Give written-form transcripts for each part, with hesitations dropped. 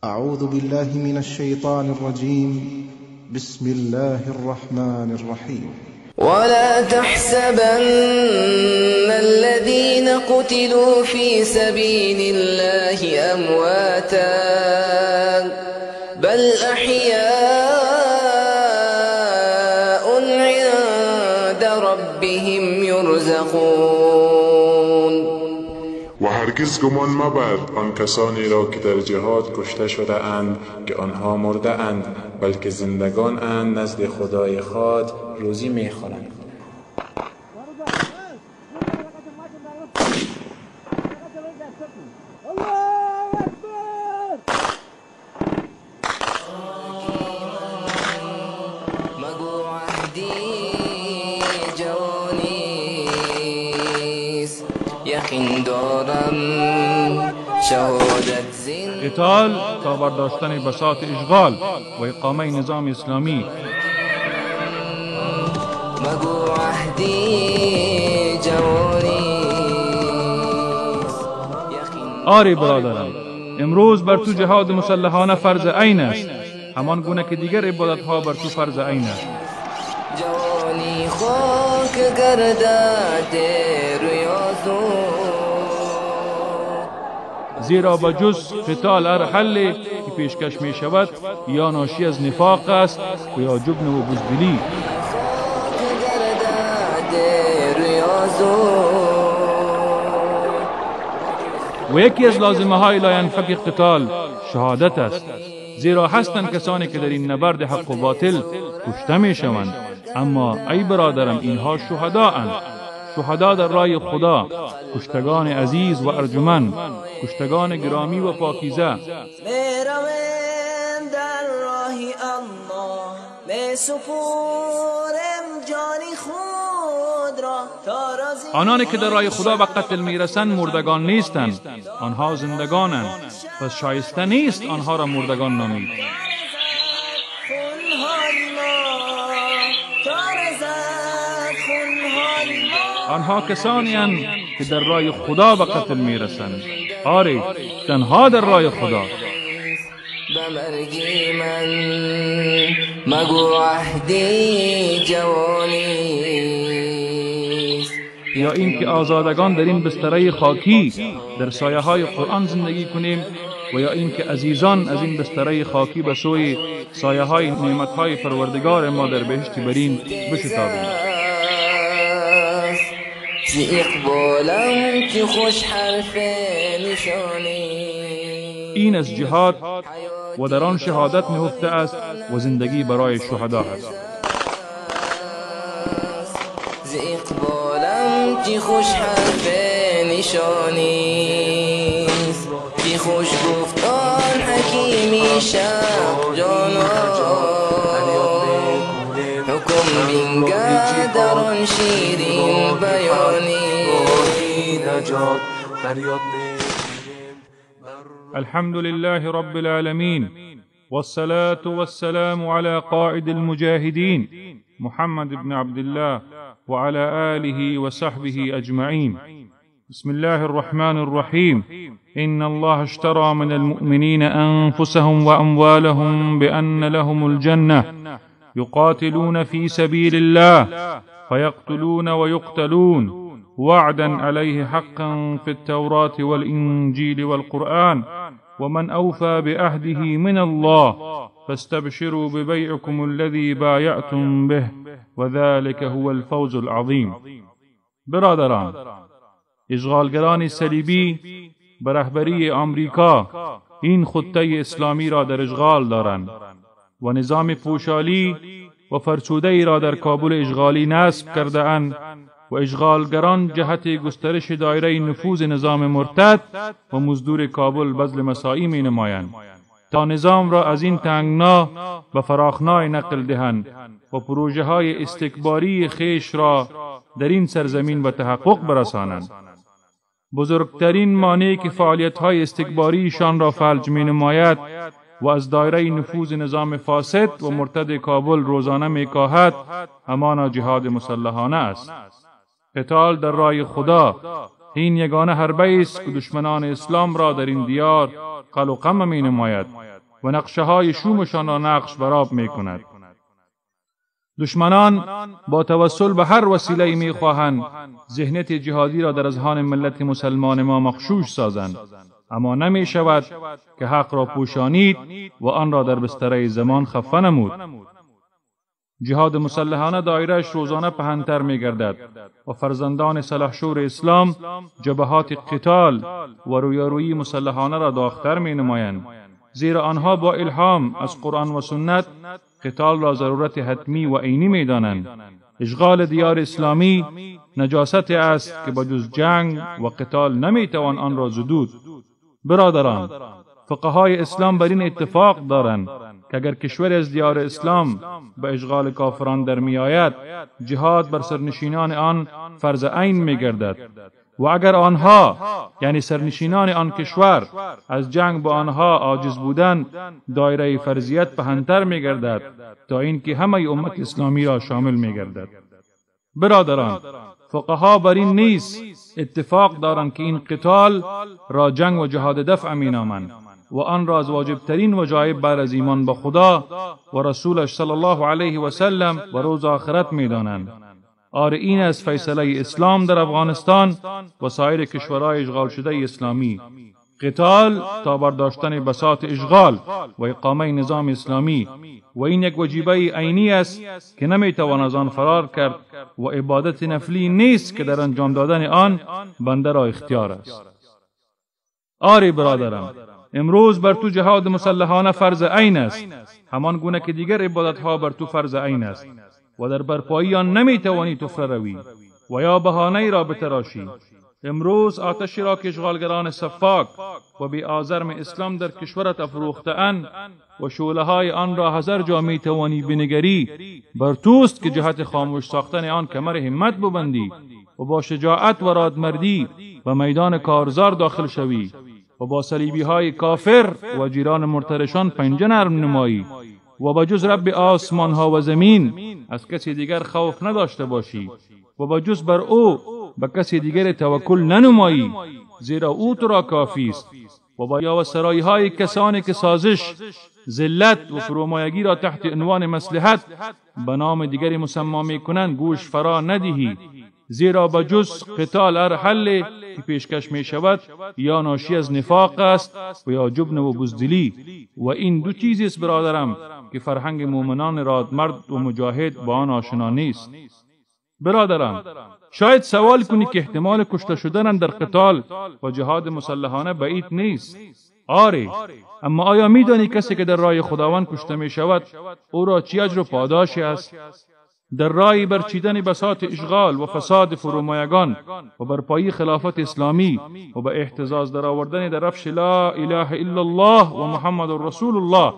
اعوذ بالله من الشیطان الرجیم. بسم الله الرحمن الرحیم. ولا تحسبن الذين قتلوا في سبيل الله امواتا بل احياء عند ربهم يرزقون. و هرگز گمان مبر آن کسانی را که در جهاد کشته شده اند که آنها مرده اند، بلکه زندگان اند، نزد خدای خود روزی میخورند. قتال تا برداشتن بساط اشغال و اقامه نظام اسلامی. آری برادرم، امروز بر تو جهاد مسلحانه فرض عین است، همان گونه که دیگر عبادت ها بر تو فرض عین است. جوانی خاک گردد زیرا به جز قتال هر حلی که پیشکش می شود یا ناشی از نفاق است و یا جبن و بزدلی. و یکی از لازمه های لاینفک قتال شهادت است، زیرا هستند کسانی که در این نبرد حق و باطل کشته می شوند. اما ای برادرم، اینها شهدا اند، شهدا در راه خدا، کشتگان عزیز و ارجمند، کشتگان گرامی و پاکیزه. میرویم در راه الله، می سپورم جان خود را تا راضی. آنانی که در راه خدا به قتل میرسند مردگان نیستند، آنها زندگانند، پس شایسته نیست آنها را مردگان نامید. آنها کسانی اند که در راه خدا به قتل میرسند. آری، تنها در راه خدا. به مرگی من مگو عهدی جوانی. یا اینکه آزادگان در این بستره خاکی در سایه های قرآن زندگی کنیم، و یا اینکه عزیزان از این بستره خاکی به سوی سایه های نعمت های پروردگار ما در بهشت برین بشتابیم. اقبالم که خوش حرف نشانی. این از جهاد و در آن شهادت نهفته است و زندگی برای شهدا است. ز اقبالم که خوش حرف نشانی، که خوش گفتار حکیمی شب جانان، حکم بینگر در آن شیرین بیانی. الحمد لله رب العالمين، والصلاة والسلام على قائد المجاهدين محمد بن عبد الله وعلى آله وصحبه أجمعين. بسم الله الرحمن الرحيم. إن الله اشترى من المؤمنين أنفسهم وأموالهم بأن لهم الجنة يقاتلون في سبيل الله فيقتلون ويقتلون وعدا عليه حقا في التوراة والإنجيل والقرآن ومن أوفى بعهده من الله فاستبشروا ببيعكم الذي بايعتم به وذلك هو الفوز العظیم. برادران، اشغالگران صلیبی به رهبری آمریکا این خطه اسلامی را در اشغال دارند و نظام پوشالی و فرسوده ای را در کابل اشغالی نصب کرده اند و اشغالگران جهت گسترش دایره نفوذ نظام مرتد و مزدور کابل بذل مساعی می نمایند تا نظام را از این تنگنا به فراخنای نقل دهند و پروژه های استکباری خیش را در این سرزمین به تحقق برسانند. بزرگترین مانعی که فعالیت های استکباریشان را فلج می نماید و از دایره نفوذ نظام فاسد و مرتد کابل روزانه می کاهد، همانا جهاد مسلحانه است. قتال در راه خدا این یگانه حربه است که دشمنان اسلام را در این دیار قل و قم می نماید. و نقشه های شومشان را نقش برآب می کند. دشمنان با توسل به هر وسیله می خواهند ذهنیت جهادی را در اذهان ملت مسلمان ما مغشوش سازند، اما نمی شود که حق را پوشانید و آن را در بستره زمان خفه نمود. جهاد مسلحانه دایره‌اش روزانه پهن‌تر می گردد و فرزندان سلحشور اسلام جبهات قتال و رویارویی مسلحانه را داغ‌تر می نمایند، زیرا آنها با الهام از قرآن و سنت قتال را ضرورت حتمی و عینی می دانند. اشغال دیار اسلامی نجاست است که با جز جنگ و قتال نمی توان آن را زدود. برادران، فقهای اسلام بر این اتفاق دارند که اگر کشور از دیار اسلام به اشغال کافران در می آید، جهاد بر سرنشینان آن فرض عین می گردد و اگر آنها، یعنی سرنشینان آن کشور، از جنگ با آنها عاجز بودند، دایره فرضیت پهن‌تر می گردد تا اینکه همه امت اسلامی را شامل می گردد. برادران، فقها بر این نیز اتفاق دارند که این قتال را جنگ و جهاد دفع می نامند و آن را از واجبترین وجایب بعد از ایمان به خدا و رسولش صلی الله علیه و سلم و روز آخرت می دانند. آره، این از فیصله اسلام در افغانستان و سایر کشورهای اشغال شده اسلامی. قتال تا برداشتن بساط اشغال و اقامه نظام اسلامی، و این یک وجیبه عینی است که نمیتوان از آن فرار کرد و عبادت نفلی نیست که در انجام دادن آن بنده را اختیار است. آری برادرم، امروز بر تو جهاد مسلحانه فرض عین است، همان گونه که دیگر عبادتها بر تو فرض عین است و در برپایی آن نمیتوانی طفره روی و یا بهانه را بتراشی. امروز آتشی را که اشغالگران سفاک و بی آزرم اسلام در کشورت افروخته‌اند و شعله های آن را هزار جا میتوانی بنگری، بر توست که جهت خاموش ساختن آن کمر همت ببندی و با شجاعت و رادمردی به میدان کارزار داخل شوی و با صلیبی های کافر و جیران مرترشان پنجه نرم نمایی و با جز رب آسمان ها و زمین از کسی دیگر خوف نداشته باشی و با جز بر او به کسی دیگر توکل ننمایی، زیرا او تو را کافی است. و با یاوه های کسانی که سازش، ذلت و فرومایگی را تحت عنوان مصلحت به نام دیگری مسما میکنند گوش فرا ندهی، زیرا به جز قتال هر حل که پیشکش می شود یا ناشی از نفاق است و یا جبن و بزدلی، و این دو چیزی است برادرم که فرهنگ مؤمنان رادمرد و مجاهد با آن آشنا نیست. برادران، شاید سوال کنی که احتمال کشته شدنم در قتال و جهاد مسلحانه بعید نیست. آره، اما آیا میدانی کسی که در راه خداوند کشته می شود او را چی اجر و پاداشی است؟ در راه برچیدن بساط اشغال و فساد فرومایگان و برپایی خلافت اسلامی و به اهتزاز در آوردن در رفش لا اله الا الله و محمد رسول الله.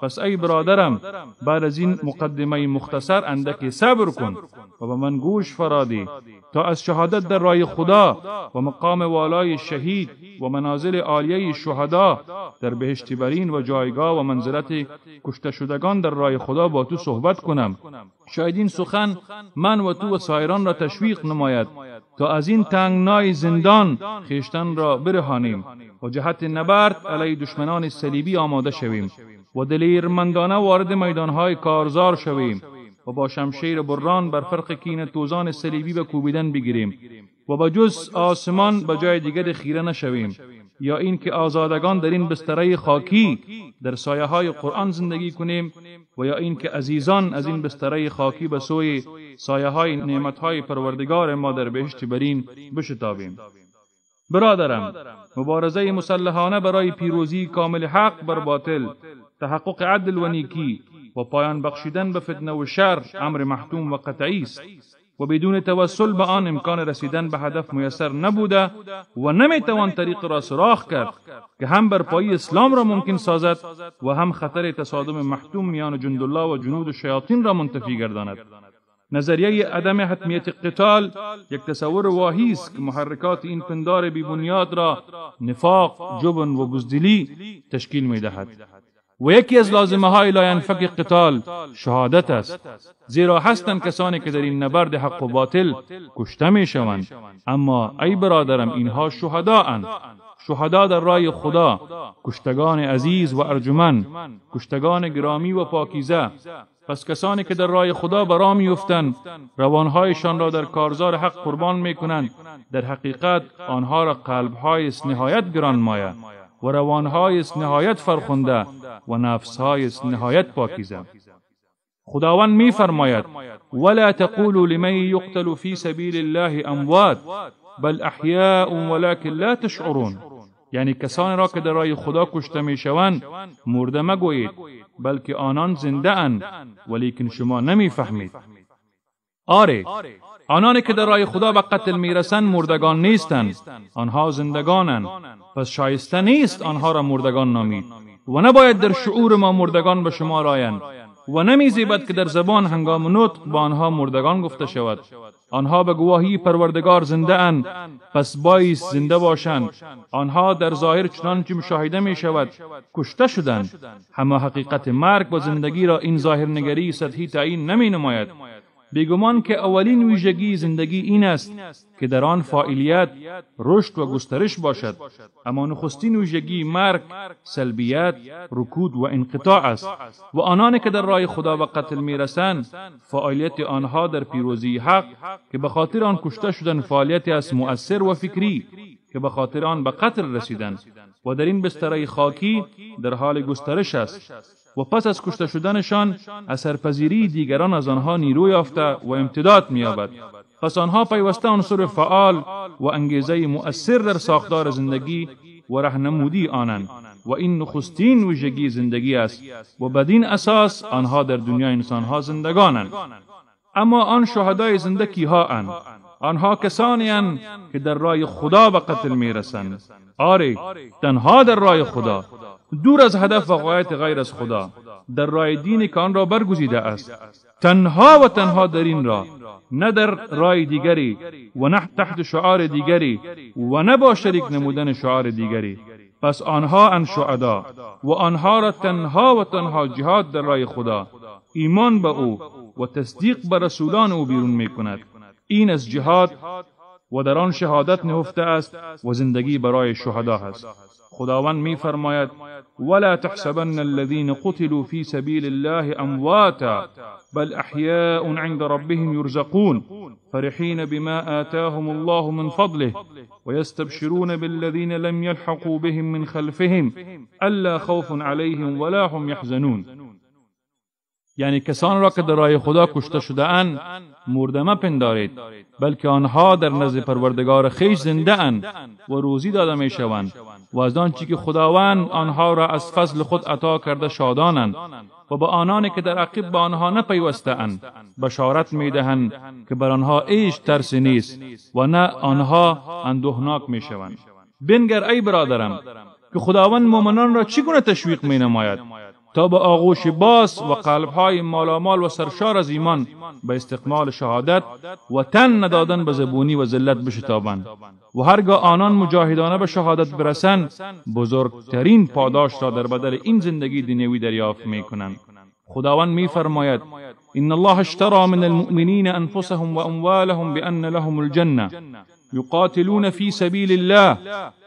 پس ای برادرم، بعد از این مقدمه مختصر اندکی صبر کن و به من گوش فرادی تا از شهادت در راه خدا و مقام والای شهید و منازل عالیه شهدا در بهشت برین و جایگاه و منزلت کشته شدگان در راه خدا با تو صحبت کنم. شاید این سخن من و تو و سایران را تشویق نماید تا از این تنگنای زندان خویشتن را برهانیم و جهت نبرد علیه دشمنان صلیبی آماده شویم و دلیرمندانه وارد میدانهای کارزار شویم و با شمشیر بران بر فرق کین توزان صلیبی به کوبیدن بگیریم و با جز آسمان به جای دیگر خیره نشویم، یا اینکه آزادگان در این بستره خاکی در سایه های قرآن زندگی کنیم و یا اینکه عزیزان از این بستره خاکی به سوی سایه های نعمت های پروردگار ما در بهشت برین بشتابیم. برادرم، مبارزه مسلحانه برای پیروزی کامل حق بر باطل، تحقق عدل و نیکی و پایان بخشیدن به فتنه و شر امر محتوم و قطعی است و بدون توسل به آن امکان رسیدن به هدف میسر نبوده و نمیتوان طریق را سوراخ کرد که هم برپایی اسلام را ممکن سازد و هم خطر تصادم محتوم میان جندالله و جنود شیاطین را منتفی گرداند. نظریه عدم حتمیت قتال یک تصور واهی است که محرکات این پندار بی بنیاد را نفاق، جبن و بزدلی تشکیل می دهد و یکی از لازمه های لاینفک قتال شهادت است، زیرا هستند کسانی که در این نبرد حق و باطل کشته می شوند. اما ای برادرم، اینها شهدا اند، شهدا در راه خدا، کشتگان عزیز و ارجمند، کشتگان گرامی و پاکیزه. پس کسانی که در راه خدا برا میافتند، روانهایشان را در کارزار حق قربان میکنند، در حقیقت آنها را قلبهای نهایت گرانمایه و روانهای نهایت فرخنده و نفسهای نهایت پاکیزه. خداوند میفرماید: ولا تقولوا لمن يقتل في سبيل الله اموات بل احیاء ولكن لا تشعرون. یعنی کسانی را که در راه خدا کشته میشوند مرده مگویید، بلکه آنان زنده اند، ولیکن شما نمیفهمید. آره، آنانی که در راه خدا به قتل میرسند مردگان نیستند، آنها زندگانند. پس شایسته نیست آنها را مردگان نامید و نباید در شعور ما مردگان به شما آیند و نمیزیبد که در زبان هنگام نطق با آنها مردگان گفته شود. آنها به گواهی پروردگار زنده اند، پس بایست زنده باشند. آنها در ظاهر چنانچه مشاهده می شود کشته شدند، اما حقیقت مرگ و زندگی را این ظاهر نگری سطحی تعیین نمی نماید. بیگمان که اولین ویژگی زندگی این است که در آن فاعلیت، رشد و گسترش باشد، اما نخستین ویژگی مرگ، سلبیت، رکود و انقطاع است. و آنانی که در راه خدا به قتل میرسند، فعالیت آنها در پیروزی حق که به خاطر آن کشته شدن فعالیت است مؤثر و فکری که به خاطر آن به قتل رسیدند و در این بستره خاکی در حال گسترش است. و پس از کشته شدنشان اثرپذیری دیگران از آنها نیرو یافته و امتداد می‌یابد. پس آنها پیوسته عنصر فعال و انگیزه مؤثر در ساختار زندگی و رهنمودی آنند و این نخستین ویژگی زندگی است و بدین اساس آنها در دنیا انسانها زندگانند. اما آن شهدای زنده کیها اند؟ آنها کسانی اند که در راه خدا به قتل میرسند. آره، تنها در راه خدا، دور از هدف و غایت غیر از خدا، در راه دینی که آن را برگزیده است، تنها و تنها در این راه، نه در راه دیگری و نه تحت شعار دیگری و نه با شریک نمودن شعار دیگری. پس آنها ان شهدا و آنها را تنها و تنها جهاد در راه خدا، ایمان به او و تصدیق به رسولان او بیرون میکند. این از جهاد و در آن شهادت نهفته است و زندگی برای شهدا است. خداوند می فرماید: ولا تحسبن الذين قتلوا في سبيل الله امواتا بل احياء عند ربهم يرزقون فرحين بما آتاهم الله من فضله ويستبشرون بالذين لم يلحقوا بهم من خلفهم الا خوف عليهم ولا هم يحزنون. یعنی کسان را که در راه خدا کشته شده اند مرده مپندارید، بلکه آنها در نزد پروردگار خویش زنده اند و روزی داده می شوند و از آنچه که خداوند آنها را از فضل خود عطا کرده شادانند و به آنانی که در عقب به آنها نپیوسته اند بشارت می دهند که بر آنها هیچ ترسی نیست و نه آنها اندوهناک می شوند. بنگر ای برادرم که خداوند مؤمنان را چگونه تشویق می نماید تا به آغوش باز و قلبهای مالامال و سرشار از ایمان به استقمال شهادت و تن ندادن به زبونی و ذلت بشتابند و هرگاه آنان مجاهدانه به شهادت برسند بزرگترین پاداش را در بدل این زندگی دنیوی دریافت میکنند. خداوند میفرماید: ان الله اشترى من المؤمنین انفسهم واموالهم بان لهم الجنه يقاتلون في سبيل الله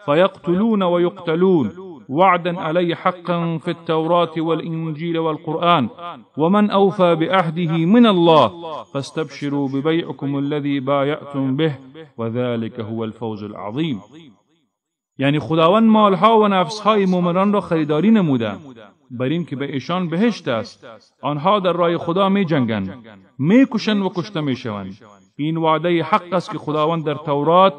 فيقتلون ويقتلون وعدا عليه حقا في التوراة والإنجيل والقرآن ومن أوفى بعهده من الله فاستبشروا ببيعكم الذي بايعتم به وذلك هو الفوز العظيم. یعنی خداوند مالها و نفسهای مؤمنان را خریداری نموده بر این که به ایشان بهشت است. آنها در راه خدا می جنگند، می کشند و کشته می شوند. این وعده حق است که خداوند در تورات،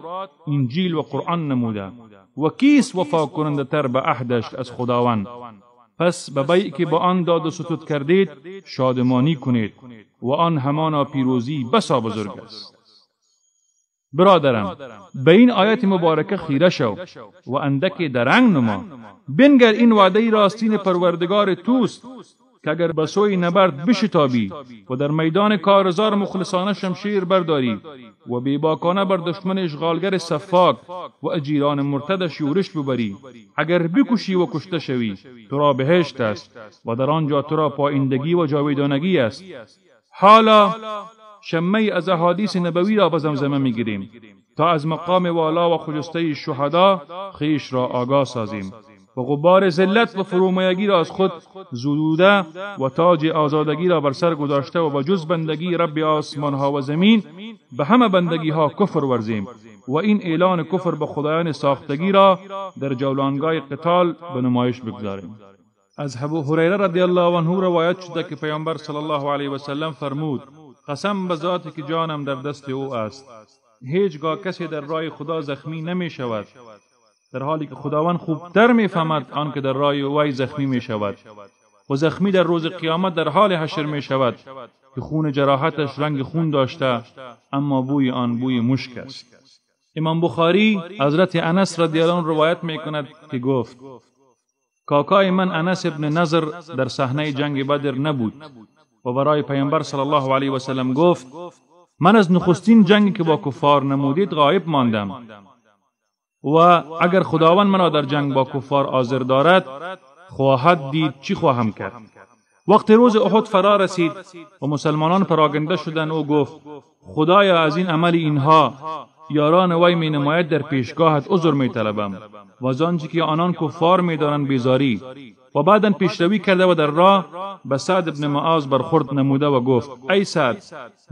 انجیل و قرآن نموده و کیست وفا کننده تر به عهدش از خداوند؟ پس به بیع که با آن داد و ستود کردید شادمانی کنید و آن همانا پیروزی بسا بزرگ است. برادرم، به این آیت مبارکه خیره شو و اندک درنگ نما. بنگر این وعده راستین پروردگار توست که اگر به سوی نبرد بشتابی و در میدان کارزار مخلصانه شمشیر برداری و بیباکانه بر دشمن اشغالگر سفاک و اجیران مرتدش یورش ببری، اگر بکشی و کشته شوی تو را بهشت است و در آنجا تو را پایندگی و جاویدانگی است. حالا شمه از احادیث نبوی را به زمزمه میگیریم. تا از مقام والا و خجسته شهدا خویش را آگاه سازیم و غبار ذلت و فرومایگی را از خود زدوده و تاج آزادگی را بر سر گذاشته و با جز بندگی رب آسمان ها و زمین به همه بندگی ها کفر ورزیم و این اعلان کفر به خدایان ساختگی را در جولانگاه قتال به نمایش بگذاریم. از ابو هریره رضی الله عنه روایت شده که پیامبر صلی الله علیه و سلم فرمود: قسم به ذاتی که جانم در دست او است، هیچگاه کسی در راه خدا زخمی نمی شود، در حالی که خداوند خوبتر میفهمد آن که در راه وی زخمی می شود و زخمی در روز قیامت در حال حشر می شود که خون جراحتش رنگ خون داشته، اما بوی آن بوی مشک است. امام بخاری حضرت انس رضی الله عنه روایت می کند که گفت: کاکای من انس ابن نضر در صحنه جنگ بدر نبود و برای پیامبر صلی الله علیه و سلم گفت: من از نخستین جنگی که با کفار نمودید غایب ماندم و اگر خداوند مرا در جنگ با کفار حاضر دارد خواهد دید چی خواهم کرد. وقت روز احد فرا رسید و مسلمانان پراگنده شدند، او گفت: خدایا از این عمل اینها یاران وی می نماید در پیشگاهت عذر می طلبم و از آنچه که آنان کفار می دارند بیزاری. و بعدا پیشروی کرده و در راه به سعد ابن معاذ برخورد نموده و گفت: ای سعد،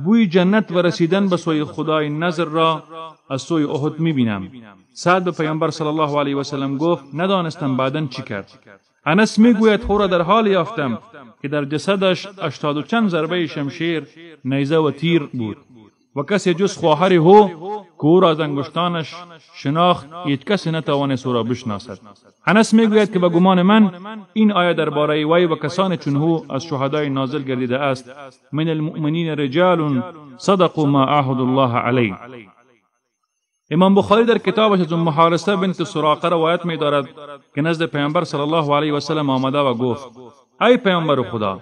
بوی جنت و رسیدن به سوی خدای نظر را از سوی احد می بینم. سعد به پیامبر صلی الله علیه و سلم گفت: ندانستم بعدا چی کرد. انس میگوید: او را در حال یافتم که در جسدش 80 و چند ضربه شمشیر، نیزه و تیر بود و کسی جز خواهر او که او را از انگشتانش شناخت هیچ کسی نتوانست او را بشناسد. انس میگوید که به گمان من این آیه درباره وی و کسان چون او از شهدای نازل گردیده است: من المؤمنین رجال صدقوا ما عاهدوا الله علیه. امام بخاری در کتابش از ام حارثه بنت سراقه روایت می دارد که نزد پیامبر صلی الله علیه و سلم آمده و گفت: ای پیامبر خدا،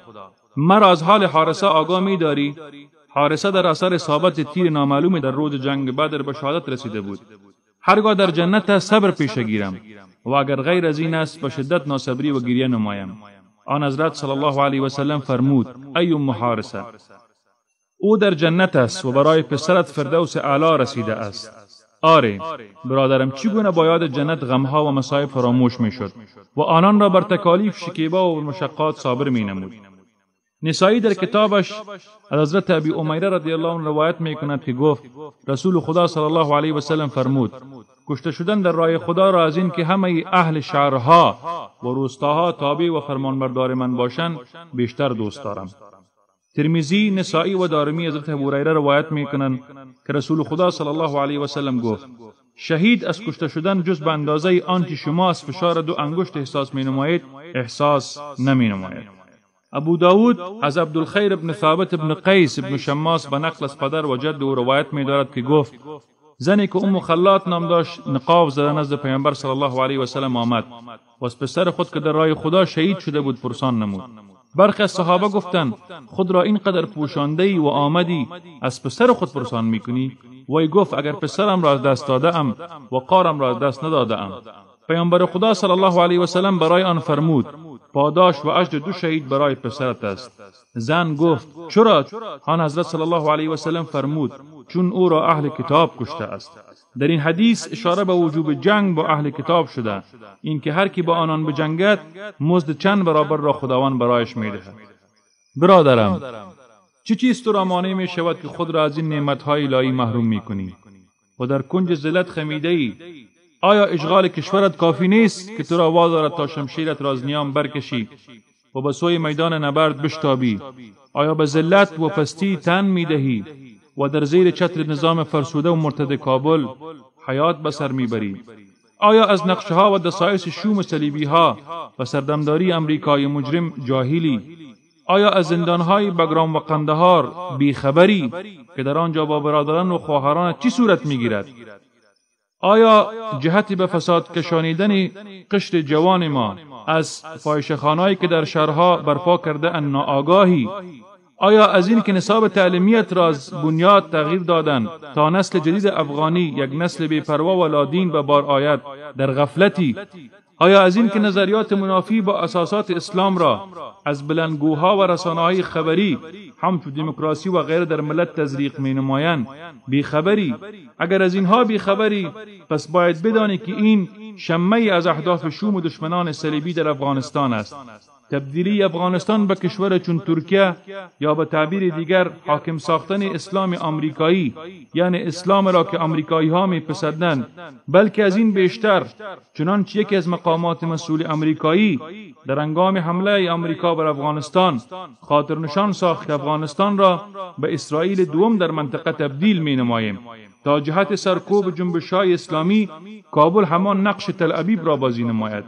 مرا از حال حارثه آگاه می داری؟ حارثه در اثر اصابت تیر نامعلومی در روز جنگ بدر به شهادت رسیده بود. هرگاه در جنت است صبر پیشه گیرم و اگر غیر از این است به شدت ناصبری و گریه نمایم. آن حضرت صلی الله علیه و سلم فرمود: ای ام حارثه، او در جنت است و برای پسرت فردوس اعلی رسیده است. آره برادرم، چگونه با یاد جنت غمها و مصائب فراموش میشد و آنان را بر تکالیف شکیبا و مشقات صابر می نمود. نسائی در کتابش از حضرت ابی امیره رضی الله عنه روایت می کند که گفت: رسول خدا صلی الله علیه و سلم فرمود: کشته شدن در راه خدا را از این که همه اهل شهرها و روستاها تابع و فرمانبردار من باشند بیشتر دوست دارم. ترمذی، نسائی و دارمی حضرت ابو هریره روایت می کنند که رسول خدا صلی الله علیه و سلم گفت: شهید از کشته شدن جز به اندازه آنچه شما از فشار دو انگشت احساس می نمایید احساس نمی نماید. ابو داود از عبدالخیر ابن ثابت ابن قیس ابن شماس به نقل از پدر و جد او روایت می دارد که گفت: زنی که ام خلات نام داشت نقاب زده نزد پیامبر صلی الله علیه و سلم آمد و از پسر خود که در راه خدا شهید شده بود پرسان نمود. برخی از صحابه گفتند: خود را اینقدر پوشانده ای و آمدی از پسر خود پرسان میکنی؟ وی گفت: اگر پسرم را از دست داده ام و قارم را از دست نداده ام. پیامبر خدا صلی الله علیه و سلم برای آن فرمود: پاداش و اجر دو شهید برای پسرت است. زن گفت: چرا؟ آن حضرت صلی الله علیه و سلم فرمود: چون او را اهل کتاب کشته است. در این حدیث اشاره به وجوب جنگ با اهل کتاب شده، اینکه هر کی با آنان بجنگد مزد چند برابر را خداوند برایش میدهد. برادرم، چه چیز تو را مانع می شود که خود را از این نعمتهای الهی محروم می کنی و در کنج ذلت خمیده ای؟ آیا اشغال کشورت کافی نیست که تو را وادارد تا شمشیرت را از نیام برکشی و به سوی میدان نبرد بشتابی؟ آیا به ذلت و پستی تن میدهی و در زیر چتر نظام فرسوده و مرتد کابل حیات به سر میبری؟ آیا از نقشه ها و دسایس شوم صلیبی ها و سردمداری امریکای مجرم جاهلی؟ آیا از زندانهای بگرام و قندهار بیخبری که در آنجا با برادران و خواهران چی صورت میگیرد؟ آیا جهت به فساد کشانیدن قشر جوان ما از فاحشه‌خانه‌ای که در شهرها برپا کرده اند ناآگاهی؟ آیا از این که نصاب تعلیمیت را از بنیاد تغییر دادند تا نسل جدید افغانی یک نسل بی‌پروا و لادین به بار آید در غفلتی؟ آیا از این که نظریات منافی با اساسات اسلام را از بلندگوها و رسانه‌های خبری همچون دموکراسی و غیره در ملت تزریق می نمایند بیخبری؟ اگر از اینها بیخبری، پس باید بدانی که این شمه از اهداف شوم و دشمنان صلیبی در افغانستان است. تبدیلی افغانستان به کشور چون ترکیه یا به تعبیر دیگر حاکم ساختن اسلام آمریکایی، یعنی اسلام را که آمریکایی ها می پسندند، بلکه از این بیشتر، چنانچه یکی از مقامات مسئول آمریکایی در هنگام حمله آمریکا بر افغانستان خاطر نشان ساخت که افغانستان را به اسرائیل دوم در منطقه تبدیل می نماییم تا جهت سرکوب جنبش های اسلامی کابل همان نقش تل ابیب را بازی نماید.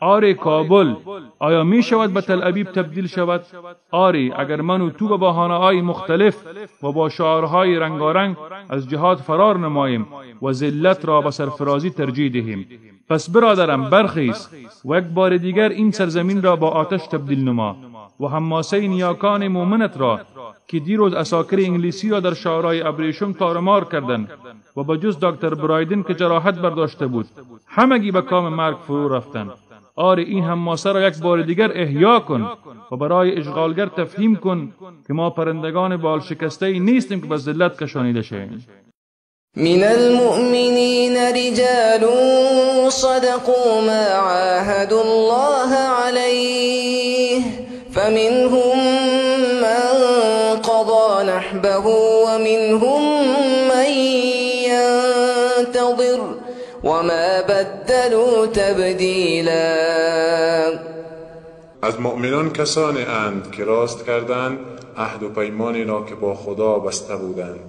آره کابل آیا می شود به تل ابیب تبدیل شود؟ آره، اگر من و تو به بهانه‌های مختلف و با شعارهای رنگارنگ از جهاد فرار نماییم و ذلت را به سرفرازی ترجیح دهیم. پس برادرم برخیز و یک بار دیگر این سرزمین را با آتش تبدیل نما و حماسه نیاکان مومنت را که دیروز عساکر انگلیسی را در شعرهای ابریشم تارمار کردند و به جز دکتر برایدن که جراحت برداشته بود همگی به کام مرگ فرو رفتند. آره، این حماسه را یک بار دیگر احیا کن و برای اشغالگر تفهیم کن که ما پرندگان بال شکسته نیستیم که به ذلت کشانیده شویم. من المؤمنین رجال صدقوا ما عاهدوا الله عليه فمنهم من قضى نحبه ومنهم من ينتظر وما بدلوا تبدیلا. از مؤمنان کسانی اند که راست کردند عهد و پیمانی را که با خدا بسته بودند.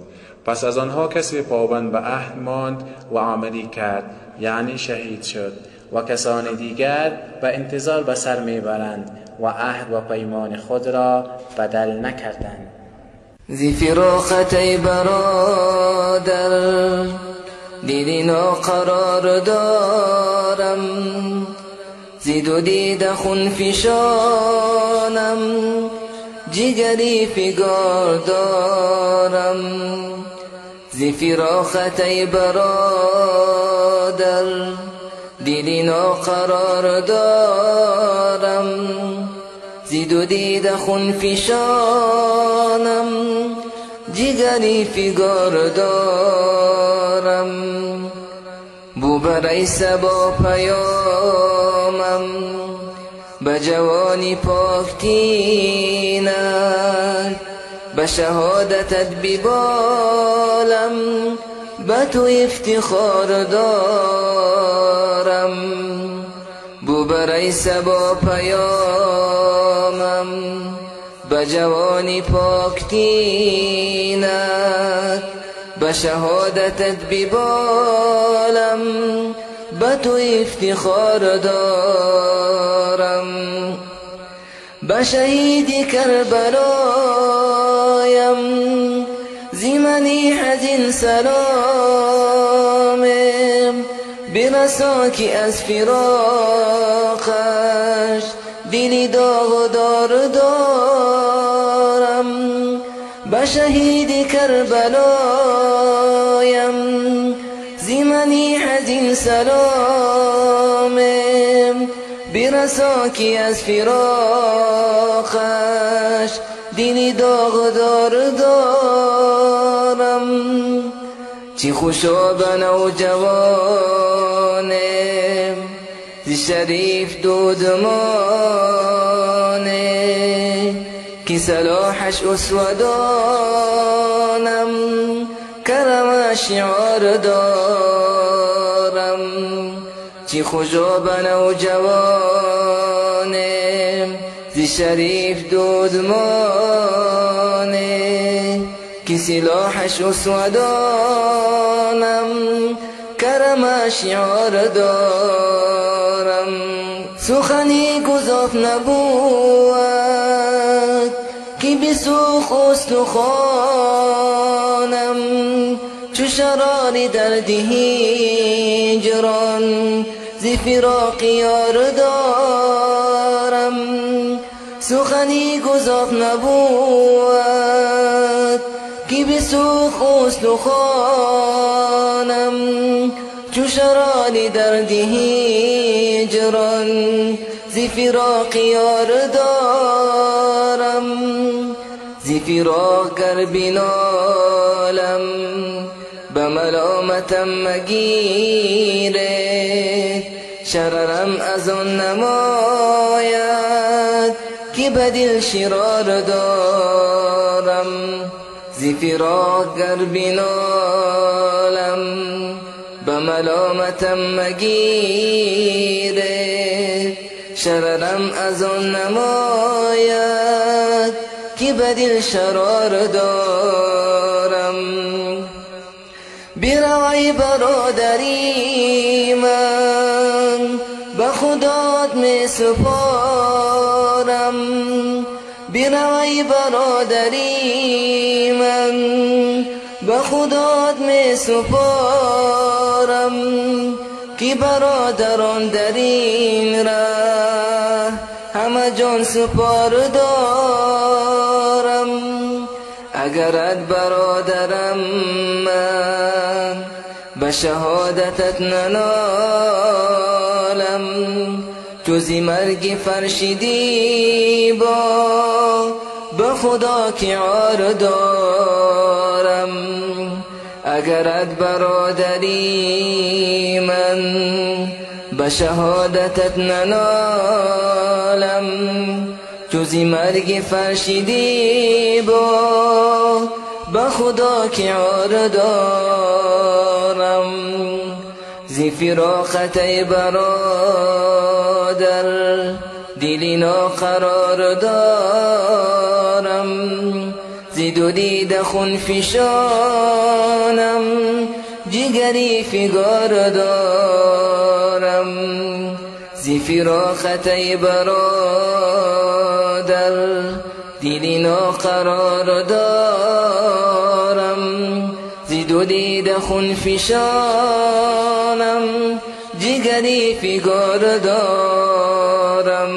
پس از آنها کسی پابند به عهد ماند و عملی کرد، یعنی شهید شد، و کسان دیگر به انتظار به سر میبرند و عهد و پیمان خود را بدل نکردند. ذی فراقت برادر دیدی ناقرار دارم، زید و دید خون فشانم، جگری فگار دارم. زی فراقت ای برادر دیدی ناقرار دارم، زید و دید خون فشانم، جگری فگار دارم. بو برای سبا پیامم به جوانی پاک تینک، به شهادتت ببالم، به تو افتخار دارم. بو برای سبا پیامم به جوانی پاک تینک، به شهادتت ببالم، به تو افتخار دارم. به شهید کربلایم زمنی حزین سلام، برسا که از فراقش دلی داغ دار دارم. به شهید کربلایم زمنی حزین سلام، برسا که از فراقش دلی داغ دار دارم. چی خوشا به نوجوانم زی شریف دودمانه، که صلاحش اسودانم، کرم شعار دارم. چی خوشا به نوجوانم زی شریف دودمانه، که سلاحش اسودانم، کرم شعار دارم. سخنی گزاف نبود که بسوخ استخوانم، چو شرار درد هجران ز فراق یار دارم. سخنی گزاف نبود که بسوخ استخوانم، چو چو شرار درد هجران ز فراق یار دارم، ز فراق گر بنالم به ملامتم مگیرید، شررم از آن نماید که به دل شرار دارم. ز فراق گر بنالم به ملامتم مگیرید، شررم از آن نماید که به دل شرار دارم. بروی برادری من به خدات می سپارم، بروی برادری من به خدات می سپارم، که برادران در این ره همه جان سپار دارم. اگرت برادرم من به شهادتت ننالم، جز مرگ فرش دیبا به خدا که عار دارم. اگرت برادری من به شهادتت ننالم، جز مرگ فرش دیبا به خدا که عار دارم. ز فراقت ای برادر دل ناقرار دارم، ز دو دیده خون فشانم جگری فگار دارم. ز فراقت ای برادر دل ناقرار دارم، ز دو دیده خون فشانم جگری فگار دارم.